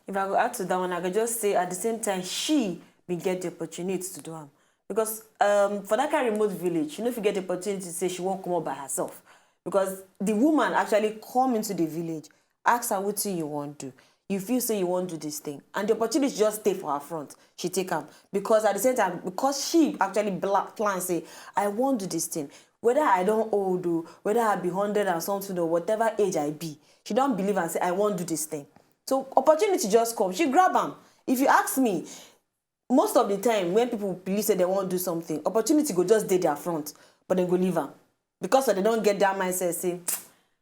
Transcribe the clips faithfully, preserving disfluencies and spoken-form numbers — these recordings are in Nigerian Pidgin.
If I go add to that one, I could just say at the same time, she bin get the opportunity to do am. Because um, for that kind of remote village, she no fit get the opportunity to say she wan comot by herself. Because the woman actually come into the village, ask her wetin you wan do. You feel say you wan do this thing. And the opportunity just stay for her front. She take am. Because at the same time, because she actually bla- plan say, I wan do this thing. Whether I don old o, whether I be hundred and something o, whatever age I be, she don believe and say, I wan do this thing. So opportunity just come. She grab am. If you ask me, most of the time when people believe say they wan do something, opportunity go just dey their front, but dem go leave am. Because of they don get that mindset say,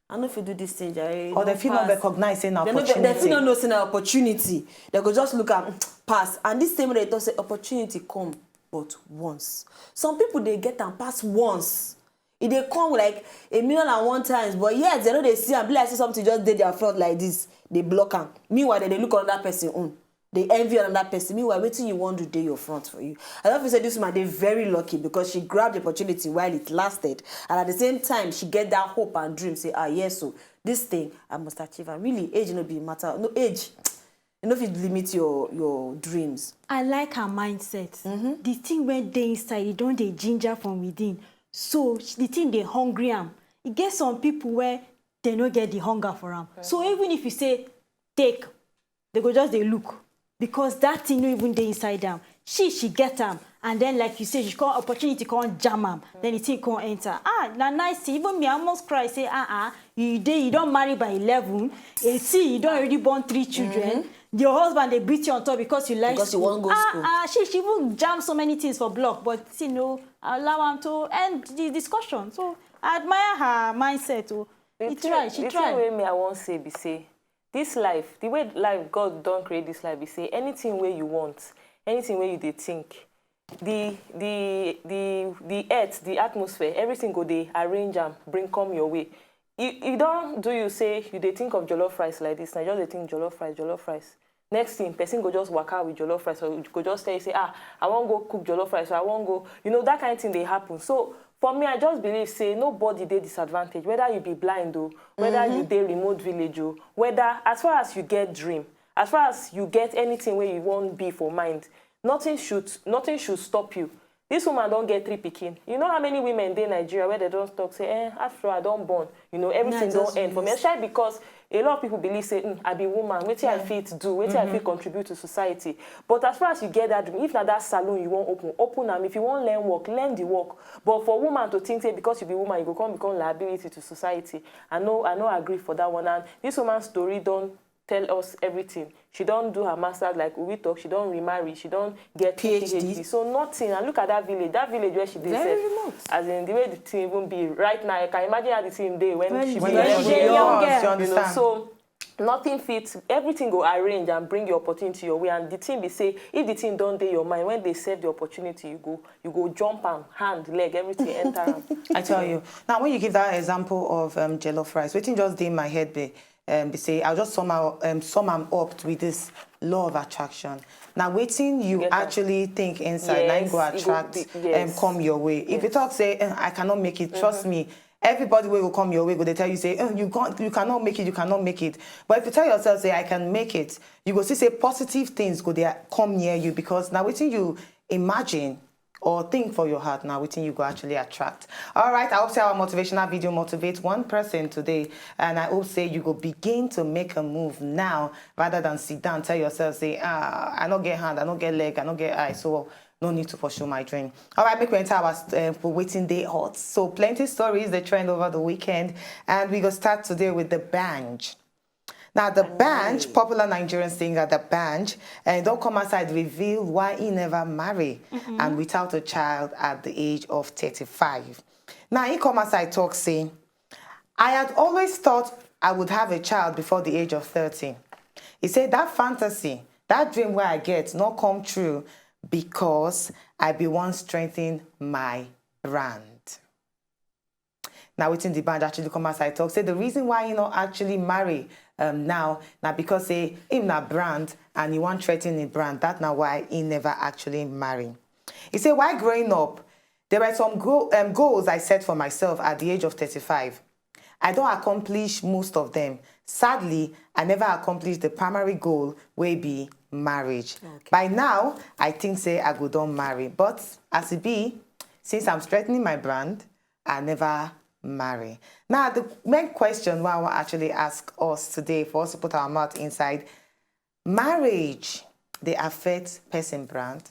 I no fit do this thing, jare. E Or they don fit not pass. Recognize say na They no, they, they fit opportunity. Not know say na opportunity. They go just look am, pass. And this same way they talk say opportunity come but once. Some people dey get am pass once. E dey come like a million and one times, but yet they no dey see am. Be like say something just dey their front like this, they block am. Meanwhile, they dey look another person own. They envy another person. Meanwhile, wetin you wan do dey your front for you. I don feel say this woman dey very lucky because she grabbed the opportunity while it lasted, and at the same time, she get that hope and dream. Say, ah, yes, so this thing I must achieve. And really, age no be matter. No age, you no fit limit your your dreams. I like her mindset. The thing wey dey inside, e don dey ginger from within. So sh- the thing dey hungry am. E get some people where they no get the hunger for am. So even if you say take, they go just dey look because that thing no even dey inside am. She she get am, and then like you say, she come opportunity come jam am. Then the thing come enter. Ah, na nice thing. Even me, I almost cry. Say ah ah, you dey you don marry by eleven, eighteen, you don already born three children. Your husband dey beat you on top because you like Because you school. Wan go Ah school. Ah, she she even jam so many things for block, but you know allow am to end the discussion. So I admire her mindset. Oh, The he thing- try, she the try. Thing wey me I wan say be say this life, the way life God don create this life be say anything wey you want, anything wey you dey think, the the the the earth, the atmosphere, everything go dey arrange am, bring come your way. E e don do you say you dey think of jollof rice like this, na just dey think jollof rice, jollof rice. Next thing, person go just waka with jollof rice or go just tell you say, ah, I wan go cook jollof rice, or I wan go, you know, that kind of thing dey happen. So for me, I just believe say nobody dey disadvantage, whether you be blind o, whether you dey remote village o, whether as far as you get dream, as far as you get anything wey you wan be for mind, nothing should nothing should stop you. This woman don get three pikin. You know how many women dey Nigeria where they don talk say, eh, after I don born, you know, everything I don just end for me. release. Especially because a lot of people believe say, mm, I be woman, wetin I fit do, wetin I fit contribute to society. But as far as you get that dream, if na that salon you wan open, open am. If you wan learn work, learn the work. But for woman to think say because you be woman, you go come become liability to society, I no I no agree for that one. And this woman story don tell us everything. She don do her masters, like we talk, she don remarry, she don get P H D. P H D. So nothing. And look at that village, that village where she dey Very sef. Remote. As in the way the thing even be right now, I can imagine how the thing dey when When she she be dey eleven young years old. girl. You You know, understand? so nothing fit, everything go arrange and bring your opportunity your way. And the thing be say, if the thing don dey your mind, when they serve the opportunity, you go you go jump am, hand, leg, everything enter am. I tell you. Now, when you give that example of um, jollof rice, wetin just dey in my head be, um, be say, I'll just sum, out, um, sum am up with this law of attraction. Now, wetin you Get am. Actually think inside, na im go Yes, it go attract be- yes. um, come your way. If you talk say, eh, I cannot make it, trust me, everybody wey go come your way go dey tell you say, eh, you can't, you cannot make it, you cannot make it. But if you tell yourself say, I can make it, you go see say positive things go dey come near you because na wetin you imagine or think for your heart na wetin you go actually attract. All right, I hope say our motivational video motivate one person today, and I hope say you go begin to make a move now rather than sit down tell yourself say, ah, I no get hand, I no get leg, I no get eye, so No need to pursue my dream. All right, make we enter our um, for wetin dey hot. So plenty stories dey trend over the weekend, and we go start today with the banj. Now, the banj, popular Nigerian singer the banj, and don come outside reveal why he never marry and without a child at the age of thirty-five. Now, he come outside talk say, I had always thought I would have a child before the age of thirty. He said that fantasy, that dream where I get, not come true because I be one strengthen my brand. Now, within the band actually come outside talk, say the reason why he not actually marry um, now, now because say him na brand and he want threaten the brand. That now why he never actually marry. He said, why growing up, there were some go- um, goals I set for myself at the age of thirty-five. I don't accomplish most of them. Sadly, I never accomplished the primary goal wey be marriage. Okay. By now, I think say I go don marry. But as it be, since I'm strengthening my brand, I never marry. Now, the main question why I want actually ask us today for us to put our mouth inside, marriage, they affect person brand.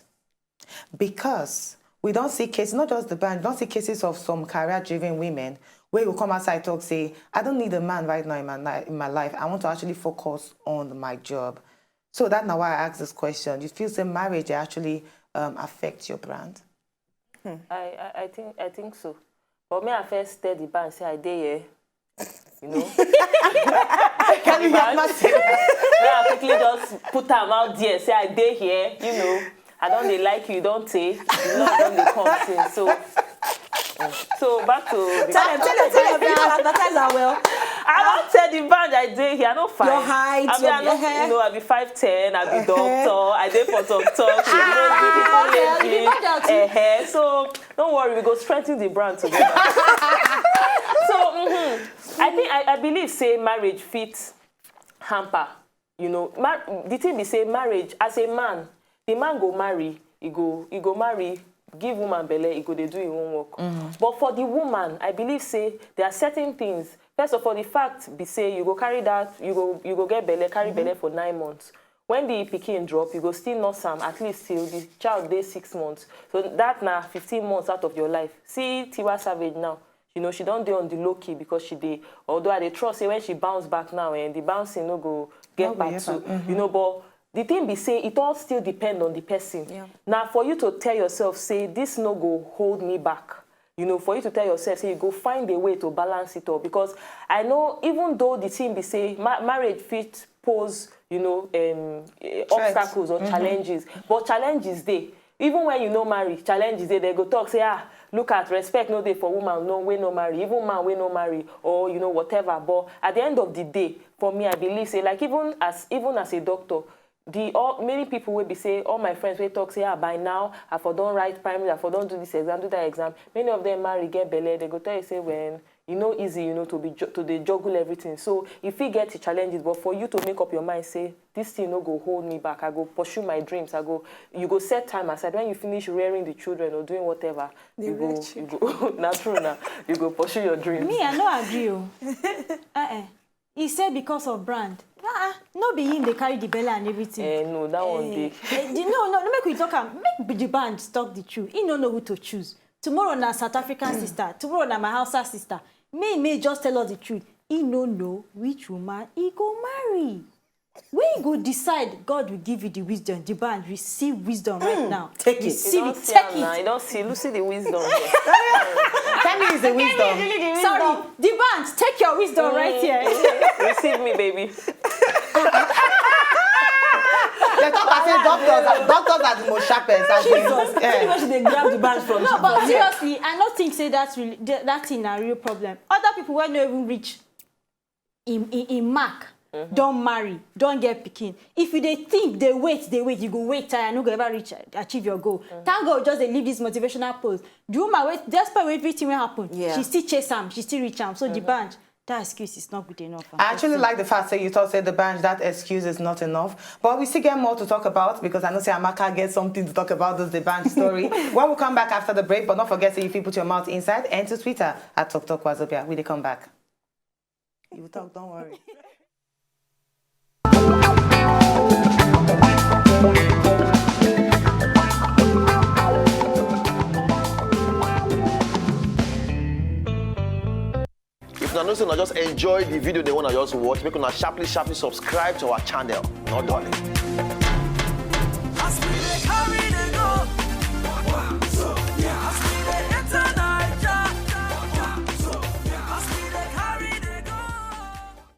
Because we don't see cases, not just the brand, we don't see cases of some career-driven women where you come outside talk say, I don't need a man right now in my, in my life. I want to actually focus on my job. So that's now why I ask this question. You feel say marriage actually um, affects your brand? I, I, I think I think so. But me, I first tell the bank say I dey here. You know. Can you hear nothing? Me, I quickly just put am out there. Say I dey here. You know. I don't dey like you. Don't take. You know, I don't dey come since. So. So back to the Tell them, tell them, tell them, you can advertise her well. I don't tell the band I dey here. I don't fight. Your height, I mean, I your don't, hair. You know, I be five ten. I be doctor. I dey for talk talk. You know, the people lady. Imagine. Eh, eh. So don't worry, we go strengthen the brand together. So mhm, I think I, I believe say marriage fit hamper. You know, mar- the thing be say marriage as a man, the man go marry, he go he go marry, give woman belle, he go dey do him own work. But for the woman, I believe say there are certain things. First of all, the fact be say you go carry that, you go you go get belle, carry belle for nine months. When the pikin drop, you go still nurse am at least till the child dey six months. So that na fifteen months out of your life. See Tiwa Savage now. You know, she don dey on the low key because she dey. Although I dey trust say when she bounce back now, and the bouncing no go get No go back get to. back, mhm. You know, but the thing be say it all still depend on the person. Yeah. Now for you to tell yourself say this no go hold me back. You know, for you to tell yourself say you go find a way to balance it all, because I know even though the thing be say ma- marriage fit pose, you know, um, eh, obstacles or challenges, but challenges dey. Even when you no marry, challenges dey. They go talk say, ah, look at, respect no dey for woman no wey no marry, even man wey no marry, or you know, whatever. But at the end of the day, for me, I believe say, like, even as even as a doctor, the all many people wey be say, all my friends wey talk say, ah, by now I for don write primary, I for don do this exam, do that exam. Many of them marry, get belle, they go tell you say, well, e no easy, you know, to be ju- to dey juggle everything. So e fit get the challenges, but for you to make up your mind say this thing no go hold me back, I go pursue my dreams, I go. You go set time aside. When you finish rearing the children or doing whatever, you go you go na true na, you go pursue your dreams. Me, I no agree o. Uh-uh. He say because of brand. Uh-uh. No be him dey carry the belle and everything. Eh, no, that one dey. Eh, the- no, no, no, make we talk am. Make the band talk the truth. He no know who to choose. Tomorrow na South African sister. Tomorrow na my Hausa sister. May may just tell us the truth. He no know which woman he go marry. When you go decide, God will give you the wisdom. The band, receive wisdom right now. Take it. Receive You it. Don't see Take am now. it. You don't see. Lucy the wisdom. Tell me is the wisdom. Sorry, the band, take your wisdom right here. Receive me, baby. They talk about say doctors, are- doctors are the most sharpest. As in, Jesus, eh. Anyway, she dey grab the band from. No, but seriously, I no think say that really that, that thing na real problem. Other people wey no even reach in in, in mark don marry, don get pikin. If you dey think, dey wait, dey wait, you go wait tire, no go ever reach achieve your goal. Thank God, just dey leave this motivational post. The woman wey, despite everything wey happen, Yeah. she still chase am, she still reach am. So the band, that excuse is not good enough. I actually like the fact that you talk say the band, that excuse is not enough. But we still get more to talk about because I know say Amaka gets something to talk about this the band story. When we come back after the break, but don't forget say if you put your mouth inside and to Twitter at Talk Talk Wazobia. We dey come back. You will talk, don't worry. I know say una just enjoy the video, they wanna just watch. Make una sharply, sharply subscribe to our channel. No darling.